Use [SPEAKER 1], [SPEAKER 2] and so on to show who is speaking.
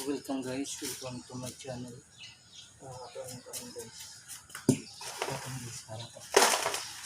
[SPEAKER 1] Welcome guys, welcome to my channel. Ito ang karon, guys. Welcome guys, para to.